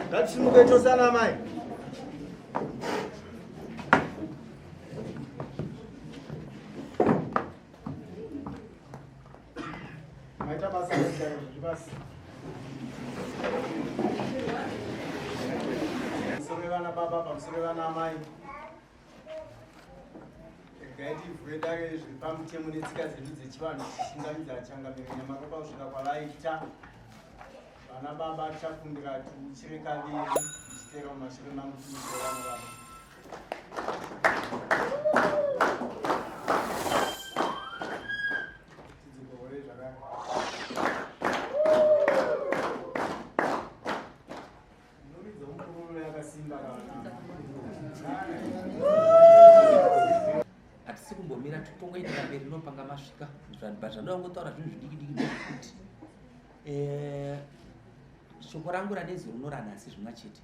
Ngatisimuke tose ana amai. Maita basa zviri basi. Pamusoro vana baba, pamusoro vana amai. Regai tivhure dare zviri pamutemo netsika dzedu dzechivanhu tichingamidza changamire Nyamaropa kusvika kwavaita. Vana baba tichakumbira tiuchire kaviri tichiteera mumashure mangu tiuchire vana baba. Tidzokore zvakare. Hatisi kumbomira tongoendera mberi nopanga masvika but zvandoda kungotaura zvinhu zvidiki diki ndezvekuti eh, shoko rangu ranezuro noranhasi zvimwa chete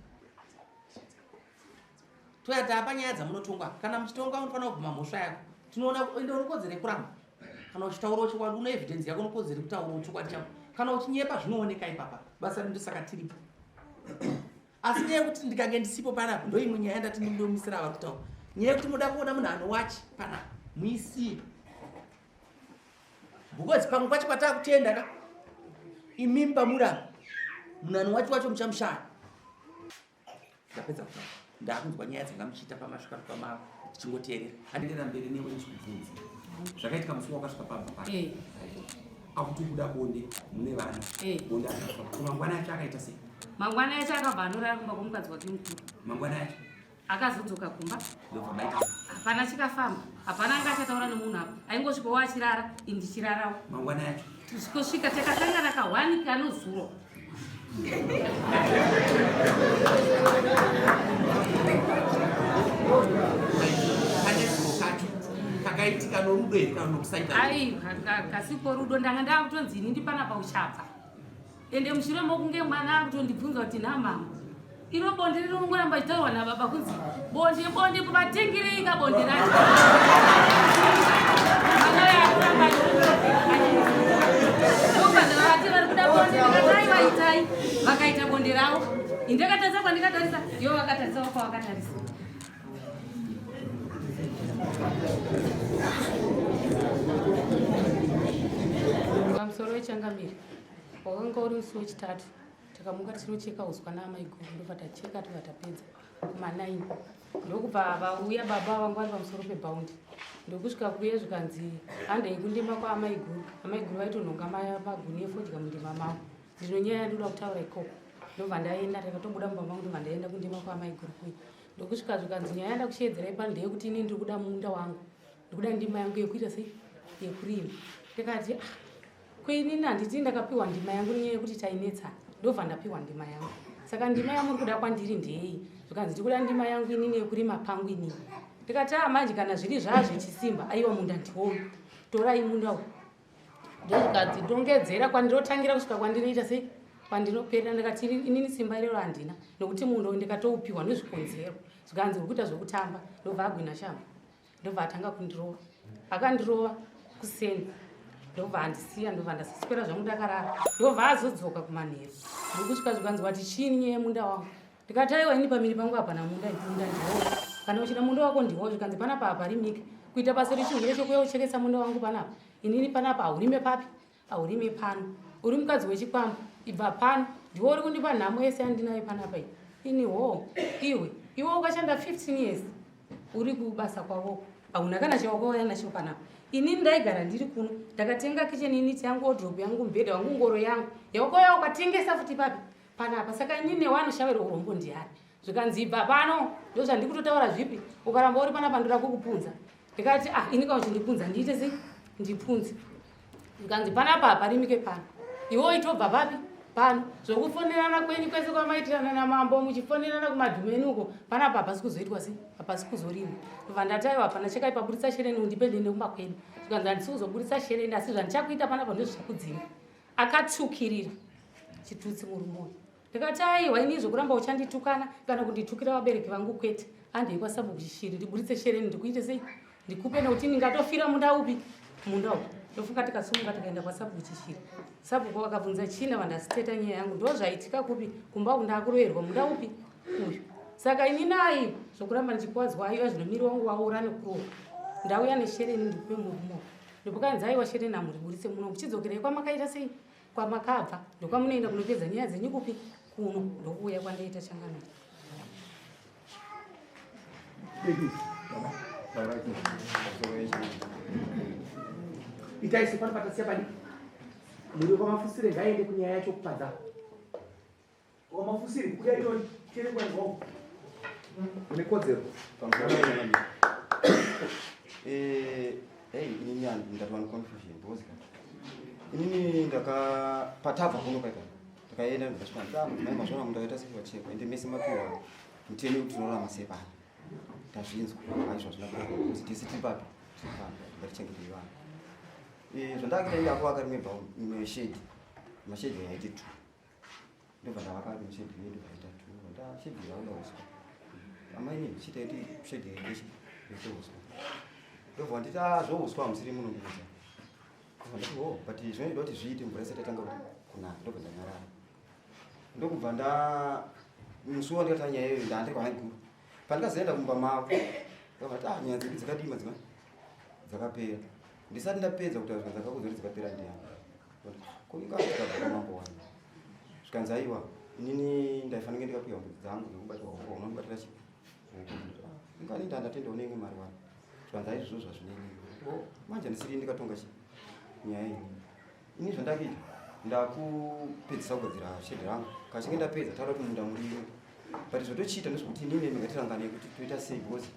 toya taapa nyaya dzamunotongwa kana muchitonga unofanira kubvuma mhosva yako tinoona ende unokodzero yekuramba kana uchitaurawo chokwadi une evidence yako unokodzero yekutaurawo chokwadi chako kana uchinyepa zvinooneka ipapa basa redu saka tiripo asi nyaya yekuti ndikange ndisipo panapa ndoimwe nyaya ndati ndindomisira vari kutaura nyaya yekuti munoda kuona munhu anowachi panapa muisiye because pamwe pacho patakutenda ka imimi pamurapa munhu anowachi wacho muchamushaya ndapedza kutaura ndakunzwa nyaya dzanga muchiita pamasvika pamava tichingoteerera andiendera mberi newe ndichikubvunza zvakaitika musi wakasvika pamba pa eh. akuti kuda bonde mune vana eh. bonde akafamba mangwana acho akaita sei mangwana acho akabva anorara kumba kwomukadzi wake mukuru mangwana acho akazodzoka kumba hapana chikafamba hapana anga achataura nemunhu apa aingosvikawo achirara ini ndichirarawo mangwana yacho tisvikosvika takasangana kahwani kanozuro kakaitika norudo here kana nokusaita aiwa kasiko rudo ndanga ndakutonzi ini ndipanapa uchabva Ende mushure mokunge mwana akutondibvunza kuti namama iro bonde riri kungoramba chitaurwa nababa kunzi bonde bonde kuvatengerei ka bonde racho mwana uyo akuramba ndobva vari kuda bonde ndikatai vaitai vakaita bonde ravo indakatarisa kwandikatarisa ivo vakatarisawo kwavakatarisa Pamusoro wechangamire wakanga uri musi wechitatu takamuka tichinocheka uswa naamaiguru ndobva tacheka tobva tapedza kuma9 ndokubva vauya baba vangu vari pamusoro pebhaundi ndokusvika kuye zvikanzi handei kundima kwaamaiguru amaiguru vaitonhonga maguni efodya mundima mavo ndino nyaya yandinoda kutaura ikoko ndobva ndaenda takatobuda mumba mangu ndobva ndaenda kundima kwaamaiguru kuye ndokusvika zvikanzi nyaya yandakusheedzerai pano ndeyekuti ini ndiri kuda munda wangu ndikuda ndima yangu yekuita sei yekurima ndikati ah, ko inini handiti ndakapiwa ndima yangu nenyaya yekuti tainetsa ndobva ndapiwa ndima yangu saka ndima yamuri kuda kwandiri ndeyei zvikanzi ndikuda ndima yangu inini yekurima pangu inini ndikati ah manje kana zviri zvazvechisimba aiwa munda ndiwoyu torai munda uyu ndozvikanzi ndongedzera kwandinotangira kusvika kwandinoita sei kwandinoperera ndikati inini simba irero handina nokuti munda uyu ndikatoupiwa nezvikonzero zvikanzi uri kuita zvekutamba ndobva agwina shamba ndobva atanga kundirova akandirova kuseni ndobva andisiya ndobva ndasaswera zvangu ndakarara ndobva azodzoka kumanheru ndokusvika zvikanzi wati chiini nyaya yemunda wangu ndikati aiwa ini pamiri pangu hapana munda munda ndiwo kana uchida munda wako ndiwo zvikanzi panapa haparimike kuita basa rechihure chokuya uchekesa munda wangu panapa inini panapa haurime papi haurime pano uri mukadzi wechikwambo ibva pano ndiwo uri kundipa nhamo yese yandinayo panapa iyi ini hoo iwe iwe ukashanda 15 years uri kubasa kwavoko hauna kana chawakauya nacho panapa inini ndaigara ndiri kuno ndakatenga kitchen unit yangu wardrobe yangu mubhedha wangu ngoro yangu yawakauya ukatengesa futi papi panapa saka inini newe anoshavira urombo ndiani zvikanzi ibva pano ndozvandikutotaura zvipi ukaramba uri panapa ndoda kukupunza ndikati ah ini kana uchindipunza ndiite sei ndipunze zvikanzi panapa haparimike pano iwe uitobva papi pano zvokufonerana kwenyu kwese kwamaitirana namambo muchifonerana kumadhumeni uko panapa hapasi kuzoitwa sei hapasi kuzorimwa ndobva ndati aiwa hapana chakaipa buritsa shereni undipe ndiende kumba kwedu zvikanzi handisi kuzoburitsa shereni asi zvandichakuita panapa ndozvichakudzinga akatsvukirira chitutsi murume uyu ndikati aiwa ini zvokuramba uchanditukana kana kunditukira vabereki vangu kwete handei kwasabhuku chishiri ndiburitse shereni ndikuite sei ndikupe nekuti ndingatofira munda upi munda upi Ndofunga tikasumuka tikaenda kwasabhuku Chishiri. Sabhuku vakabvunza china vandasiteta nyaya yangu ndozvaitika kupi kumba uku ndakuroerwa munda upi uyu. Saka ini nayi zvokuramba ndichikuwadzwa aiwa zvino miri wangu waora nekurohwa. Ndauya neshereni ndikupe murume. Ndopakanzi aiwa shereni hamuriburitse muno muchidzokerai kwamakaita sei kwamakabva ndokwamunoenda kunopedza nyaya dzenyu kupi kuno ndokuuya kwandaita changamire. Itai sepano patasiya padiki. Muri kwamafusire ngaende kunyaya yacho kupadza. Kwamafusire kuya iyo tere kwanzwa. Une kodzero. Eh, hey, inini ndatova neconfusion because inini ndaka patabva kuno kaika takaenda ndikasvika ndika mudzimai mazvona munhu akaita sewachekwa ende mese mapiwa mutemo wekuti tinorarama sei pano tazvinzwa aizvo hazvina kunaka because tese tiri papi tiri pano ngatichengetei vanhu eh, zvandakaita ndakuvaka rimwe imwe shedi mashedi yaiti two ndobva ndavaka rimwe shedi yedu vaita two ndashedi yakuda uswa amaini chitaiti shedi yaiti uswa ndobva nditi ah, zvouswa hamusiri munondiudza Ndati oh, but zvinoida kuti zviite mvura isati yatanga kuti kunaya ndobva ndanyarara. Ndokubva nda musi wandikatanga nyaya iyoyo ndandiri kwamaiguru. Pandikazoenda kumba mavo ndakati ah nyaya dzedu dzakadii madzimai dzakapera. Ndisati ndapedza kutaura zvikanzi akakuudza kuti dzakapera ndiyani. Ko inga tikabva kwamambo wani. Zvikanzi aiwa inini ndaifanira ndikapiwa mbudzi dzangu dzekubatwa huku unondibatira chii? Huku. Ah, inga ini ndandatenda une imwe mari wani. Zvikanzi aizvozvo zvazvineni. Oh, manje ndisiri ndikatonga chi nyaya ini. Ini zvandakuita ndakupedzisa kugadzira shedhi rangu. Kachinge ndapedza taura kuti munda murimo. But zvotochiita ndezvekuti inini ndingatirangane kuti toita sei because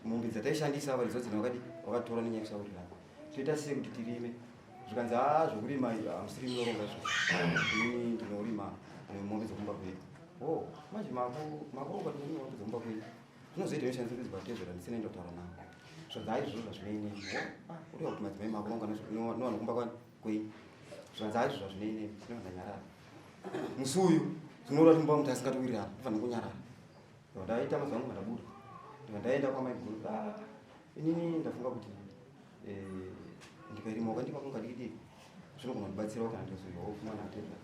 mombe dzataishandisa varidzo dzino vakadi vakatora nenyaya yekusawirirana. Toita sei kuti tirime? Zvikanzi haa zvokurima hamusiri munoronga izvozvo. Inini ndinorima mombe dzekumba kwedu. Oh, manje makuronga kuti mombe dzekumba kwenyu. Zvinozoita inoshandisa kuti vatezvera ndisina enda kutaura navo. Zvanzi aizvozvo zvazvinei neni. Ah, uri kuti madzimai makuronga nevanhu kumba kwenyu. Zvanzi aizvozvo zvazvinei neni. Ndinobva ndanyarara. Musi uyu zvinoda kuti mumba muti asingatowirirana ndobva ndangonyarara. Ndobva ndaita mazuva angu ndabuda. Ndobva ndaenda kwamaiguru. Ah, inini ndafunga kuti eh, ndikairima wakandipa kunga diki diki zvinogona kundibatsirawo kana ndikazoiwawo pfuma natezvara.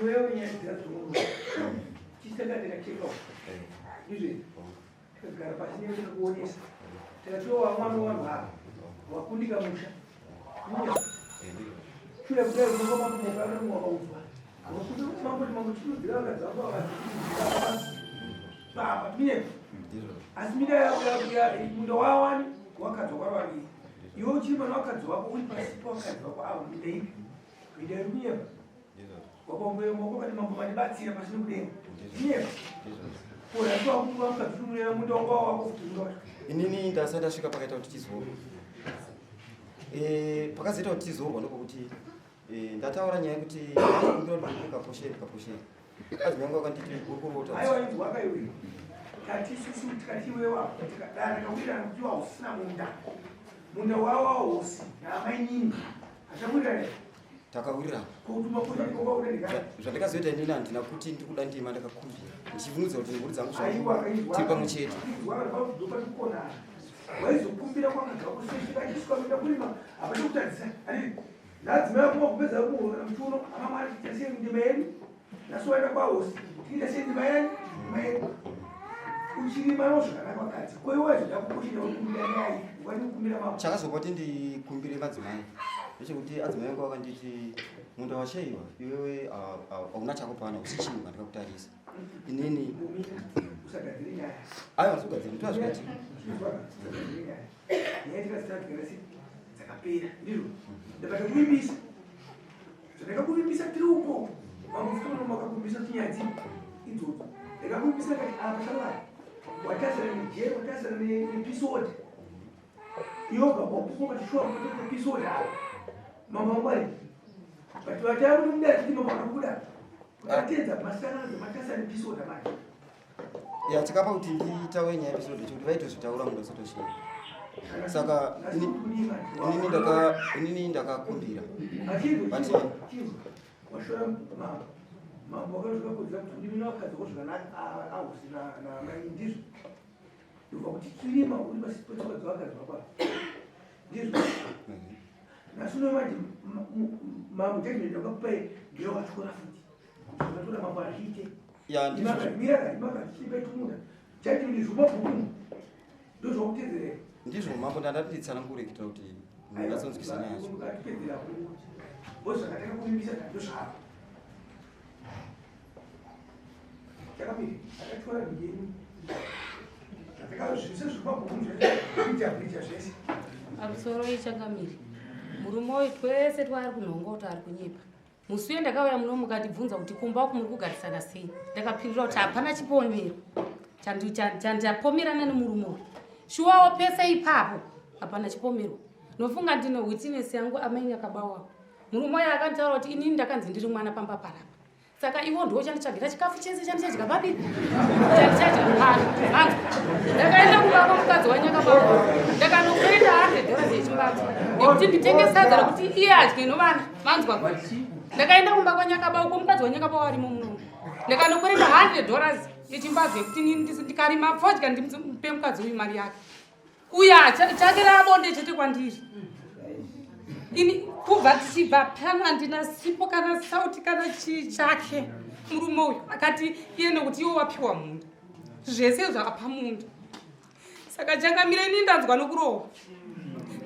Iwewe nyaya dzazvo chisaka ndikacheka ndizvo tikagara pasi newe tikakuonesa tikatiwa wamwana wanhu ava wakundika musha shure kudai unonga makumoka anonga wakaubva wakunda kuti mambo mambo chinodzira vakadzi vako baba mine asi minda munda wawani wakadzi wako vaviri iwe uchiri pana wakadzi wako uri pasi pawakadzi wako avo minda ipi minda iri kunyepa wakomboyo moko kati mambo vandibatsira pasi nekudenga kunyepa inini ndasati ndasvika pakaita kuti tizorwa eh, pakazoita kuti tizorwa ndopokuti eh, ndataura nyaya yekuti ndakumbira kuti ndikupe kaposheni kaposheni adzimai vangu vakanditi uri kurota aiwa inzwaka iwe tati isusu tikati iwewa tikadara tikawirirana kuti iwa usina munda munda wawahosi naamainini achawirirana takawirirana zvandikazoita inini handina kuti ndikuda ndima ndakakumbira ndichivunudza kuti mhuri dzangu tiri pamwe chete waizokumbira kwakabva kusvika kurima hapana kutadzisa Ladzimai akuma kupedza kuhura muchiuno amamwari tiita sei ndima yedu nhasi waenda kwahosi tiita sei ndima yedu ndima yedu uchirima no zvakanaka vakadzi ko iwe wazoda kukushira ukumbira nyaya wadi kukumbira mama chakazopa kuti ndikumbire madzimai ndechekuti adzimai vangu vakanditi munda washaiwa iwewe hauna chako pano usichimba ndikakutarisa inini usagadzire nyaya aiwa ndikugadzira nditazvikati usagadzire nyaya nyaya tikazitagara sei dzakapera ndizvo ndakati kuvimbisa zvandakakuvimbisa tiri uko mamufuno makakumbisa kuti nyaya dzii idzodzo ndakakuvimbisa kati apa shamwari watasana nejeri watasana nepisodi iyoga wapuka patishuwa kutoita pisodi apa mama wangwari but vataya kuti mudare kuti mama wakabuda utatedza masangano dzematasa nepisodi amanje ya chakapa kuti nditaure nyaya episode chekuti vaitozvitaura munhu asatoshinga saka inini ndakakumbira but mambo wakazvika kuudza kuti ndimi wakadzi zvakanaka ahusi namai ndizvo ndobva kuti chirima uri pasi petsvakadzi wakadzi wako Ndizvo. Nhasi uno manje mambo judgment akakupai ndeyawakatyora futi. Zvakatora mambo hazviite. Ya, ndizvo. Mira maka chipai tumunda. Judgment zvomabhuku. Ndozvakutedzera. Ndizvo mambo ndandati nditsanangure kuitira kuti munyatsonzwisa nyaya yacho. Atipedzera bo zvakatanga kuvimbisa ndozvavo. Chakamiri akatyora migeni. Zvese zvomabhuku zvese kuita zvese. Pamusoro yechangamire, murume uyu twese twaari kunhonga kuti ari kunyepa. Musi uye ndakauya muno mukatibvunza kuti kumba uku muri kugarisana sei, ndakapindura kuti hapana chipomero chandapomerana nemurume uyu. Shuwawo pese ipapo hapana chipomero. Nofunga ndine witness yangu amai Nyakabawa. Murume uyu akanditaura kuti inini ndakanzi ndiri mwana pamba parapa. Saka iwo ndiwo chanditsvagira chikafu chese chandichadya papi? Chandichadya pano. Hangu. Ndakaenda kumba kwemukadzi waNyakabawa. Ndakanokuenda $100 yechimbadzo. Nekuti nditenge sadza rekuti iye adye novana. Manzwa? Ndakaenda kumba kwaNyakabawa kwemukadzi waNyakabawa arimo muno. Ndakanokuenda $100 yechimbadzo yekuti ndikarima fodya ndimupe mukadzi uyu mari yake. Uya chake rabonde chete kwandiri. Ini kubva tichibva pano handina sipo kana sauti kana chii chake. Murume uyu akati iye nekuti iwe wapiwa munda. Zvese zvakapa munda. Saka changamire ini ndanzwa nokurohwa.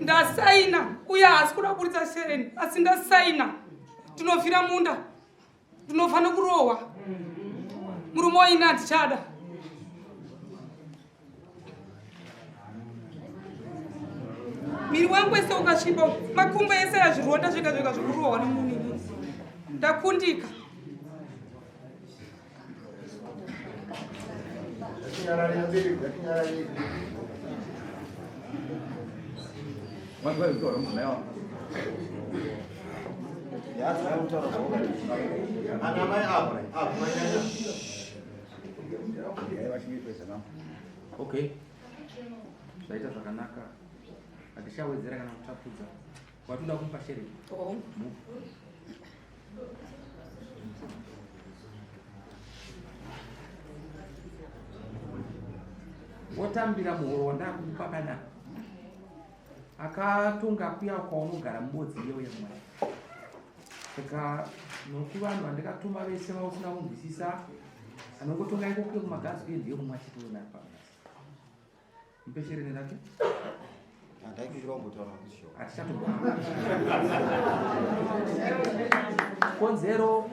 Ndasaina uye haasi kuda kuburitsa shereni asi ndasaina. Tinofira munda. Ndinofa nokurohwa. Murume uyu ini handichada. Miri wangu wese ukasviba, makumbo ese azvironda zvega zvega zvekurohwa nemunhu inini. Ndakundika. Okay, zvaita zvakanaka, hatichawedzera kana kutapudza. Watoda kumupa shereni? Oh. Wotambira muhoro wandakupa kana akatonga kuya kwaunogara mubodzi iye uya mwari. Saka nokuvanhu vandakatuma vese vausina kunzwisisa anongotonga ikoko kumagazi uye ndiye mumwe achete uyo napa. Mupe shereni rake. Handaikumbira kumbotaura kuzvo. Hatichatombo. Konzero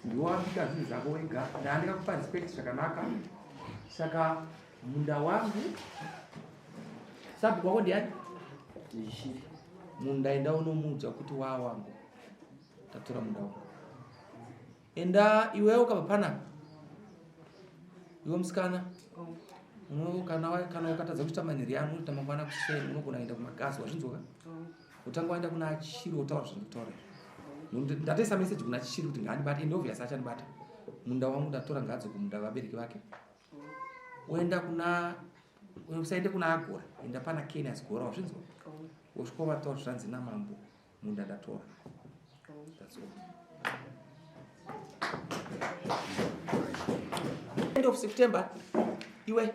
ndiwe wabika zvinhu zvako wega, ndandikakupa respect zvakanaka. Saka munda wangu sabhuku wako ndiani? Ishiri. Munda enda unomuudza kuti waa wangu, tatora munda wangu. Enda iwewe ukabva panapa, iwe musikana, kana ukatadza kuita manhiri ano unoita mangwana kuseni, unogona kuenda kumagazi, wazvinzwa ka? Utanga waenda kuna Chiri wotaura zvandikutaura izvi. Ndatoisa message kuna Chiri kuti ngaandibate, and obviously achandibata. Munda wangu ndatora ngaadzoke munda vabereki vake. Oenda kuna, usaende kuna Agora, enda pana Kenias Gora, wazvinzwa? Wosvika wataura zvanzi namambo, munda ndatora. That's all. End of September, iwe,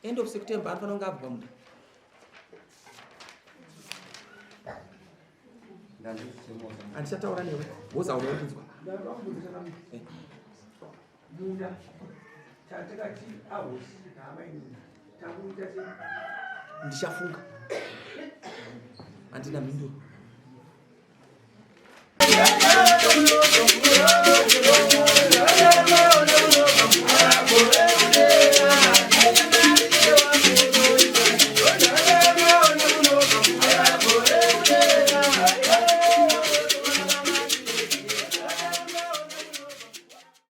end of September, anofanira kunge abva pamunda. Handichataura newe, woza unoda kunzwa. Munda tatakati ahosi naamainini takuita sei? Ndichafunga, handina mhinduro.